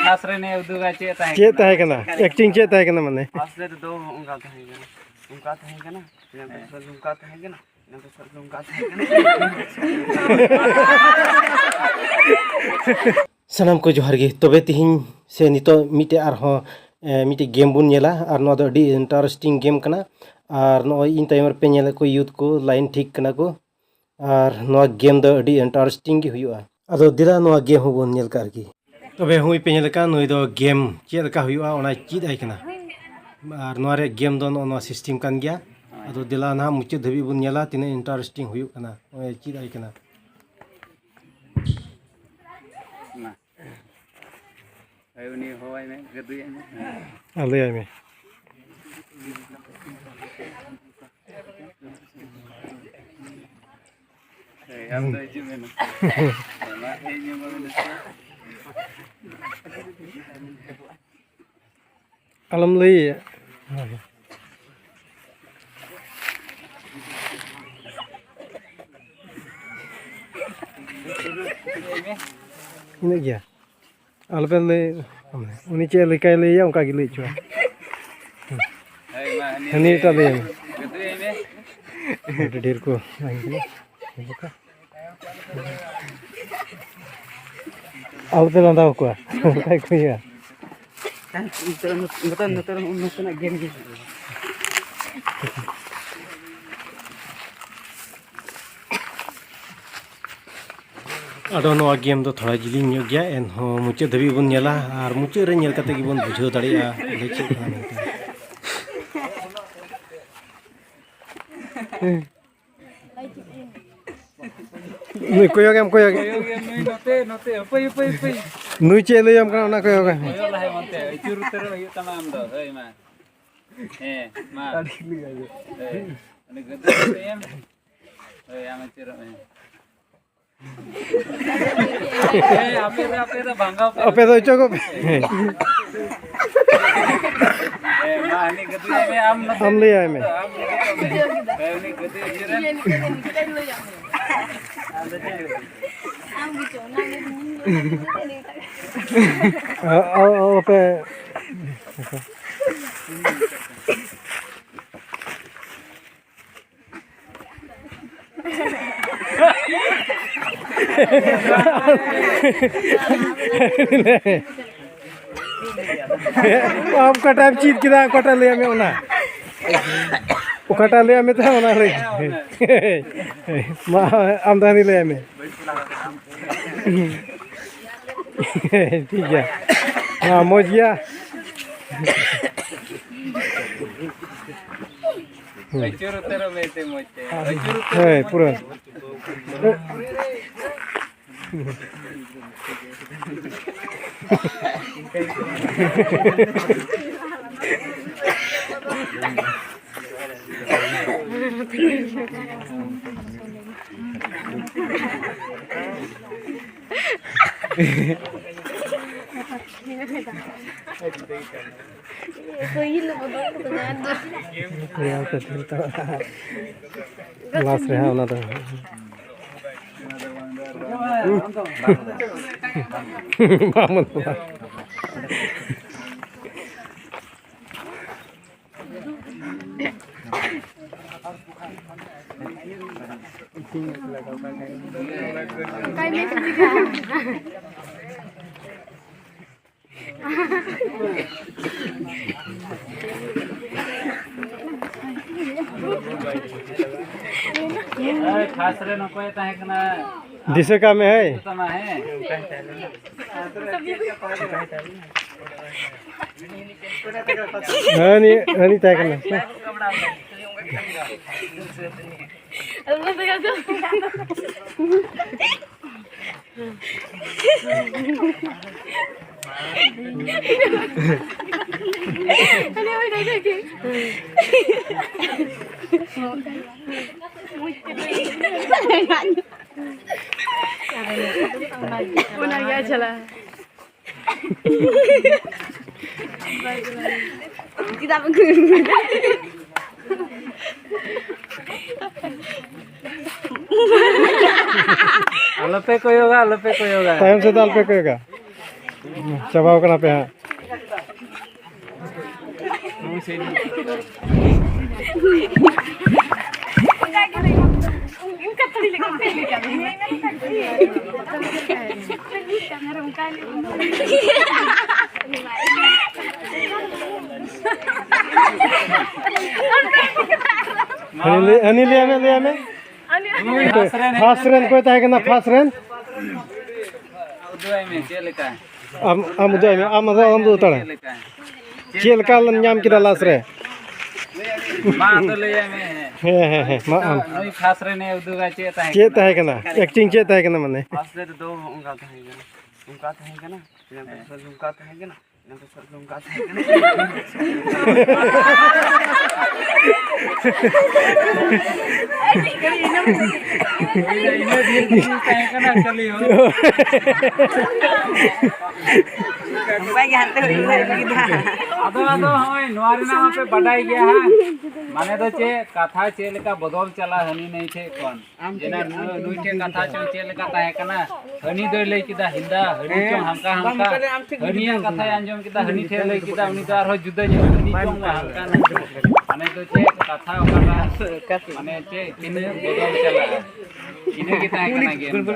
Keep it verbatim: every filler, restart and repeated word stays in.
ᱞᱟᱥ ᱨᱮ ᱱᱤᱭᱟᱹ ᱩᱫᱩᱜᱟ ᱪᱮᱫ ᱛᱟᱦᱮᱸ ᱪᱮᱫ ᱠᱟᱱᱟ? ᱛᱟᱦᱮᱸ ᱠᱟᱱᱟ? ᱮᱠᱴᱤᱝ ᱪᱮᱫ ᱛᱟᱦᱮᱸ ᱠᱟᱱᱟ ᱢᱟᱱᱮ? ᱞᱟᱥ ᱨᱮ ᱫᱚ ᱚᱱᱠᱟ ᱛᱟᱦᱮᱸ ᱠᱟᱱᱟ, ᱚᱱᱠᱟ ᱛᱟᱦᱮᱸ ᱠᱟᱱᱟ, ᱤᱱᱟᱹ ᱛᱟᱭᱚᱢ ᱱᱚᱝᱠᱟ ᱛᱟᱦᱮᱸ ᱠᱟᱱᱟ, ᱤᱱᱟᱹ ᱛᱟᱭᱚᱢ ᱱᱚᱝᱠᱟ ᱛᱟᱦᱮᱸ ᱠᱟᱱᱟ᱾ ᱥᱟᱱᱟᱢ ᱠᱚ ᱡᱚᱦᱟᱨ ᱜᱮ᱾ ᱛᱚᱵᱮ ᱛᱤᱦᱤᱧ ᱥᱮ ᱱᱤᱛᱚᱜ ᱢᱤᱫᱴᱮᱡ ᱟᱨᱦᱚᱸ, ᱮ, ᱢᱤᱫᱴᱮᱡ ᱜᱮᱢ ᱵᱚᱱ ᱧᱮᱞᱟ, ᱟᱨ ᱱᱚᱣᱟ ᱫᱚ ᱟᱹᱰᱤ ᱤᱱᱴᱟᱨᱮᱥᱴᱤᱝ ᱜᱮᱢ ᱠᱟᱱᱟ᱾ ᱟᱨ ᱱᱚᱜᱼᱚᱭ ᱤᱧ ᱛᱟᱭᱚᱢ ᱨᱮᱯᱮ ᱧᱮᱞᱮᱫ ᱠᱚ ᱭᱩᱛᱷ ᱠᱚ ᱞᱟᱭᱤᱱ ᱴᱷᱤᱠ ᱠᱟᱱᱟ ᱠᱚ, ᱟᱨ ᱱᱚᱣᱟ ᱜᱮᱢ ᱫᱚ ᱟᱹᱰᱤ ᱤᱱᱴᱟᱨᱮᱥᱴᱤᱝ ᱜᱮ ᱦᱩᱭᱩᱜᱼᱟ᱾ ᱟᱫᱚ ᱫᱮᱞᱟ ᱱᱚᱣᱟ ᱜᱮᱢ ᱦᱚᱸᱵᱚᱱ ᱧᱮᱞ ᱠᱟᱜ ᱨᱮᱜᱮ᱾ ᱛᱚᱵᱮ ᱦᱩᱭ ᱯᱮ ᱧᱮᱞ ᱞᱮᱠᱟ, ᱱᱩᱭ ᱫᱚ ᱜᱮᱢ ᱪᱮᱫ ᱞᱮᱠᱟ ᱦᱩᱭᱩᱜᱼᱟ ᱚᱱᱟᱭ ᱪᱮᱫ ᱟᱭ ᱠᱟᱱᱟ᱾ ᱟᱨ ᱱᱚᱣᱟ ᱨᱮᱭᱟᱜ ᱜᱮᱢ ᱫᱚ ᱱᱚᱜᱼᱚ ᱱᱚᱣᱟ ᱥᱤᱥᱴᱮᱢ ᱠᱟᱱ ᱜᱮᱭᱟ᱾ ᱟᱫᱚ ᱫᱮᱞᱟ ᱱᱟᱦᱟᱜ ᱢᱩᱪᱟᱹᱫ ᱫᱷᱟᱹᱵᱤᱡ ᱵᱚᱱ ᱧᱮᱞᱟ ᱛᱤᱱᱟᱹᱜ ᱤᱱᱴᱟᱨᱮᱥᱴᱤᱝ ᱦᱩᱭᱩᱜ ᱠᱟᱱᱟ, ᱱᱚᱜᱼᱚᱭ ᱪᱮᱫ ᱟᱭ ᱠᱟᱱᱟ᱾ ᱢᱟ᱾ ᱦᱳᱭ, ᱩᱱᱤ ᱦᱚᱦᱚᱣᱟᱭ ᱢᱮ, ᱜᱟᱹᱫᱩᱭᱟᱭ ᱢᱮ᱾ ᱟᱨ ᱞᱟᱹᱭᱟᱭ ᱢᱮ᱾ ᱦᱳᱭ, ᱟᱢ ᱫᱚ ᱦᱤᱡᱩᱜ ᱢᱮ ᱱᱚᱛᱮ᱾ ᱢᱟ, ᱦᱮᱡ ᱧᱚᱜᱚᱜ ᱢᱮ ᱱᱚᱛᱮ᱾ ᱟᱞᱚᱢ ᱞᱟᱹᱭᱟ᱾ ᱤᱱᱟᱹᱜ ᱜᱮᱭᱟ᱾ ᱟᱞᱚᱯᱮ ᱞᱟᱹᱭ, ᱩᱱᱤ ᱪᱮᱫ ᱞᱮᱠᱟᱭ ᱞᱟᱹᱭᱟ ᱚᱱᱠᱟ ᱜᱮ ᱞᱟᱹᱭ ᱦᱚᱪᱚᱣᱟᱭ᱾ ᱦᱳᱭ, ᱢᱟ, ᱦᱟᱹᱱᱤ ᱦᱟᱹᱱᱤ ᱮᱴᱟᱜ ᱞᱟᱹᱭ ᱢᱮ᱾ ᱜᱟᱹᱫᱩᱭ ᱢᱮ᱾ ᱟᱹᱰᱤ ᱰᱷᱮᱨ ᱠᱚ ᱞᱟᱭᱤᱱ ᱠᱟᱱᱟ᱾ ᱟᱞᱚᱯᱮ ᱞᱟᱸᱫᱟ ᱟᱠᱚᱣᱟ, ᱚᱱᱠᱟ ᱜᱮᱠᱚ ᱤᱭᱟᱹᱜᱼᱟ᱾ ᱱᱚᱛᱮ, ᱱᱚᱛᱮ, ᱱᱚᱛᱮᱱᱟᱜ ᱜᱮᱢ ᱜᱮ᱾ ᱟᱫᱚ ᱱᱚᱣᱟ ᱜᱮᱢ ᱫᱚ ᱛᱷᱚᱲᱟ ᱡᱤᱞᱤᱧ ᱧᱚᱜ ᱜᱮᱭᱟ, ᱮᱱᱦᱚᱸ ᱢᱩᱪᱟᱹᱫ ᱫᱷᱟᱹᱵᱤᱡ ᱵᱚᱱ ᱧᱮᱞᱟ ᱟᱨ ᱢᱩᱪᱟᱹᱫ ᱨᱮ ᱧᱮᱞ ᱠᱟᱛᱮ ᱜᱮᱵᱚᱱ ᱵᱩᱡᱷᱟᱹᱣ ᱫᱟᱲᱮᱭᱟᱜᱼᱟ ᱵᱚᱞᱮ ᱪᱮᱫ ᱠᱟᱱᱟ ᱢᱮᱱᱛᱮ᱾ ᱱᱩᱭ ᱠᱚᱭᱚᱜ ᱮᱢ, ᱠᱚᱭᱚᱜ ᱮᱢ᱾ ᱠᱚᱭᱚᱜ ᱮᱢ, ᱱᱩᱭ ᱱᱚᱛᱮ, ᱱᱚᱛᱮ, ᱦᱟᱹᱯᱟᱹᱭ, ᱦᱟᱹᱯᱟᱹᱭ, ᱦᱟᱹᱯᱟᱹᱭ᱾ ᱱᱩᱭ ᱪᱮᱫ ᱞᱟᱹᱭᱟᱢ ᱠᱟᱱᱟ ᱚᱱᱟ ᱠᱚᱭᱚᱜ ᱮᱢ᱾ ᱠᱚᱭᱚᱜ ᱞᱟᱦᱟᱭ ᱚᱱᱛᱮ, ᱟᱹᱪᱩᱨ ᱩᱛᱟᱹᱨᱚᱜ ᱦᱩᱭᱩᱜ ᱛᱟᱢᱟ ᱟᱢ ᱫᱚ᱾ ᱦᱳᱭ ᱢᱟ᱾ ᱦᱮᱸ, ᱢᱟ᱾ ᱦᱳᱭ᱾ ᱩᱱᱤ ᱜᱟᱹᱫᱩᱭ ᱮᱢ᱾ ᱦᱳᱭ, ᱟᱢ ᱟᱹᱪᱩᱨᱚᱜ ᱢᱮ᱾ ᱦᱮᱸ, ᱟᱯᱮ ᱫᱚ, ᱟᱯᱮ ᱫᱚ ᱵᱷᱟᱸᱜᱟᱣ ᱯᱮ᱾ ᱟᱯᱮ ᱫᱚ ᱚᱪᱚᱜᱚᱜ ᱯᱮ᱾ ᱦᱮᱸ, ᱢᱟ, ᱦᱟᱹᱱᱤ ᱜᱟᱹᱫᱩᱭ ᱢᱮ, ᱟᱢ ᱱᱚᱛᱮ᱾ ᱟᱢ ᱞᱟᱹᱭᱟᱭ ᱢᱮ᱾ ᱟᱢ ᱱᱚᱛᱮ᱾ ᱦᱮᱸ, ᱩᱱᱤ ᱜᱟᱹᱫᱩᱭ ᱟᱹᱪᱩᱨᱮᱱ᱾ ᱟᱢ ᱫᱚ ᱪᱮᱫ? ᱚ, ᱚ, ᱚ, ᱟᱯᱮ ᱟᱢ ᱚᱠᱟᱴᱟᱜ ᱮᱢ ᱪᱮᱫ ᱠᱮᱫᱟ, ᱚᱠᱟᱴᱟᱜ ᱞᱟᱹᱭᱟᱫ ᱢᱮ ᱚᱱᱟ? ᱚᱠᱟᱴᱟᱜ ᱞᱟᱹᱭᱟᱫ ᱢᱮ ᱛᱟᱦᱮᱸ ᱚᱱᱟ ᱞᱟᱹᱭ ᱢᱮ᱾ ᱢᱟ, ᱟᱢ ᱫᱚ ᱦᱟᱹᱱᱤ ᱞᱟᱹᱭᱟᱭ ᱢᱮ᱾ ᱴᱷᱤᱠ ᱜᱮᱭᱟ᱾ ᱢᱟ, ᱢᱚᱡᱽ ᱜᱮᱭᱟ᱾ ᱦᱩᱸ᱾ ᱟᱹᱪᱩᱨ ᱩᱛᱟᱹᱨᱚᱜ ᱢᱮ ᱮᱱᱛᱮ ᱢᱚᱡᱽ ᱛᱮ᱾ ᱟᱹᱪᱩᱨ ᱩᱛᱟᱹᱨ ᱦᱳᱭ, ᱢᱮ ᱯᱩᱨᱟᱹ᱾ ᱢᱚᱡᱽ ᱛᱮ᱾ ᱞᱟᱥ ᱨᱮ ᱦᱟᱸᱜ ᱚᱱᱟ ᱫᱚ᱾ ᱵᱟᱝ ᱵᱟᱹᱱᱩᱜᱼᱟ᱾ ᱮᱭ, ᱯᱷᱟᱥ ᱨᱮ ᱱᱚᱠᱚᱭ ᱛᱟᱦᱮᱸ ᱠᱟᱱᱟ᱾ ᱫᱤᱥᱟᱹ ᱠᱟᱜ ᱢᱮ, ᱦᱮᱸ᱾ ᱛᱟᱢᱟ, ᱦᱮᱸ᱾ ᱦᱟᱹᱱᱤ, ᱦᱟᱹᱱᱤ ᱛᱟᱦᱮᱸ ᱠᱟᱱᱟ᱾ ᱚᱱᱟ ᱜᱮ ᱪᱟᱞᱟᱜᱼᱟ᱾ ᱪᱮᱫᱟᱜ ᱵᱟᱝ ᱠᱚ ᱟᱞᱚᱯᱮ ᱠᱚᱭᱚᱜᱟ, ᱟᱞᱚᱯᱮ ᱠᱚᱭᱚᱜᱟ᱾ ᱛᱟᱭᱚᱢ ᱥᱮᱫ ᱫᱚ ᱟᱞᱚᱯᱮ ᱠᱚᱭᱚᱜᱟ᱾ ᱪᱟᱵᱟᱣ ᱠᱟᱱᱟ ᱯᱮ ᱦᱟᱸᱜ᱾ ᱦᱟᱹᱱᱤ ᱞᱟᱹᱭ, ᱦᱟᱹᱱᱤ ᱞᱟᱹᱭᱟᱭ ᱢᱮ, ᱞᱟᱹᱭᱟᱭ ᱢᱮ᱾ ᱱᱩᱭ ᱯᱷᱟᱥ ᱨᱮᱱ ᱯᱷᱟᱥ ᱨᱮᱱ ᱚᱠᱚᱭ ᱛᱟᱦᱮᱸ ᱠᱟᱱᱟ ᱯᱷᱟᱥ ᱨᱮᱱ? ᱩᱫᱩᱜ ᱟᱭ ᱢᱮ, ᱪᱮᱫ ᱞᱮᱠᱟ? ᱟᱢ, ᱟᱢ ᱩᱫᱩᱜ ᱟᱭ ᱢᱮ, ᱟᱢ ᱟᱫᱚ ᱟᱢ ᱫᱚ ᱩᱫᱩᱜ ᱦᱟᱛᱟᱲᱟ᱾ ᱪᱮᱫ ᱞᱮᱠᱟ? ᱪᱮᱫ ᱞᱮᱠᱟ ᱧᱟᱢ ᱠᱮᱫᱟ ᱞᱟᱥ ᱨᱮ? ᱢᱟ ᱟᱫᱚ ᱞᱟᱹᱭ ᱟᱭ ᱢᱮ᱾ ᱦᱮᱸ, ᱦᱮᱸ, ᱦᱮᱸ, ᱢᱟ ᱟᱢ᱾ ᱱᱩᱭ ᱯᱷᱟᱥ ᱨᱮᱱᱮ ᱩᱫᱩᱜᱟ ᱪᱮᱫ ᱛᱟᱦᱮᱸ ᱪᱮᱫ ᱠᱟᱱᱟ? ᱛᱟᱦᱮᱸ ᱠᱟᱱᱟ? ᱮᱠᱴᱤᱝ ᱪᱮᱫ ᱛᱟᱦᱮᱸ ᱠᱟᱱᱟ ᱢᱟᱱᱮ? ᱯᱷᱟᱥ ᱨᱮᱫᱚ ᱚᱱᱠᱟ ᱛᱟᱦᱮᱸ ᱠᱟᱱᱟ, ᱚᱱᱠᱟ ᱛᱟᱦᱮᱸ ᱠᱟᱱᱟ, ᱤᱱᱟᱹ ᱫᱚᱥᱟᱨ ᱚᱱᱠᱟ ᱛᱟᱦᱮᱸ ᱠᱟᱱᱟ, ᱤᱱᱟᱹ ᱫᱚᱥᱟᱨ ᱚᱱᱠᱟ ᱛᱟᱦᱮᱸ ᱠᱟᱱᱟ᱾ ᱤᱱᱟᱹ ᱰᱷᱮᱨ ᱫᱤᱱ ᱛᱟᱦᱮᱸ ᱠᱟᱱᱟ ᱠᱷᱟᱹᱞᱤ ᱦᱚᱸ᱾ ᱱᱚᱝᱠᱟ ᱜᱮ ᱦᱟᱱᱛᱮ ᱦᱩᱭᱩᱜ ᱞᱟᱹᱜᱤᱫ ᱦᱟᱸᱜ᱾ ᱟᱫᱚ, ᱟᱫᱚ ᱦᱚᱸᱜᱼᱚᱭ ᱱᱚᱣᱟ ᱨᱮᱱᱟᱜ ᱢᱟᱯᱮ ᱵᱟᱰᱟᱭ ᱜᱮᱭᱟ ᱦᱟᱸᱜ᱾ ᱢᱟᱱᱮ ᱫᱚ ᱪᱮᱫ, ᱠᱟᱛᱷᱟ ᱪᱮᱫ ᱞᱮᱠᱟ ᱵᱚᱫᱚᱞ ᱪᱟᱞᱟᱜ ᱦᱟᱹᱱᱤ ᱱᱟᱹᱭ ᱴᱷᱮᱡ ᱠᱷᱚᱱ᱾ ᱡᱮ ᱱᱩᱭ, ᱱᱩᱭ ᱴᱷᱮᱡ ᱠᱟᱛᱷᱟ ᱪᱚᱝ ᱪᱮᱫ ᱞᱮᱠᱟ ᱛᱟᱦᱮᱸ ᱠᱟᱱᱟ, ᱦᱟᱹᱱᱤ ᱫᱚᱭ ᱞᱟᱹᱭ ᱠᱮᱫᱟ ᱦᱤᱱᱫᱟ, ᱦᱟᱹᱱᱤ ᱪᱚᱝ ᱦᱟᱱᱠᱟ ᱦᱟᱱᱠᱟ, ᱦᱟᱹᱱᱤᱭᱟᱜ ᱠᱟᱛᱷᱟᱭ ᱟᱸᱡᱚᱢ ᱠᱮᱫᱟ, ᱦᱟᱹᱱᱤ ᱴᱷᱮᱡ ᱞᱟᱹᱭ ᱠᱮᱫᱟ, ᱩᱱᱤ ᱫᱚ ᱟᱨᱦᱚᱸ ᱡᱩᱫᱟᱹ ᱧᱚᱜ, ᱦᱟᱹᱱᱤ ᱪᱚᱝ ᱦᱟᱱᱠᱟ ᱱᱟᱝᱠᱟ᱾ ᱢᱟᱱᱮ ᱫᱚ ᱪᱮᱫ ᱠᱟᱛᱷᱟ ᱚᱠᱟᱴᱟᱜ, ᱢᱟᱱᱮ ᱪᱮᱫ ᱛᱤᱱᱟᱹᱜ ᱵᱚᱫᱚᱞ ᱪᱟᱞᱟᱜᱼᱟ, ᱤᱱᱟᱹ ᱜᱮ ᱛᱟᱦᱮᱸ ᱠᱟᱱᱟ ᱜᱮᱢ ᱫᱚ᱾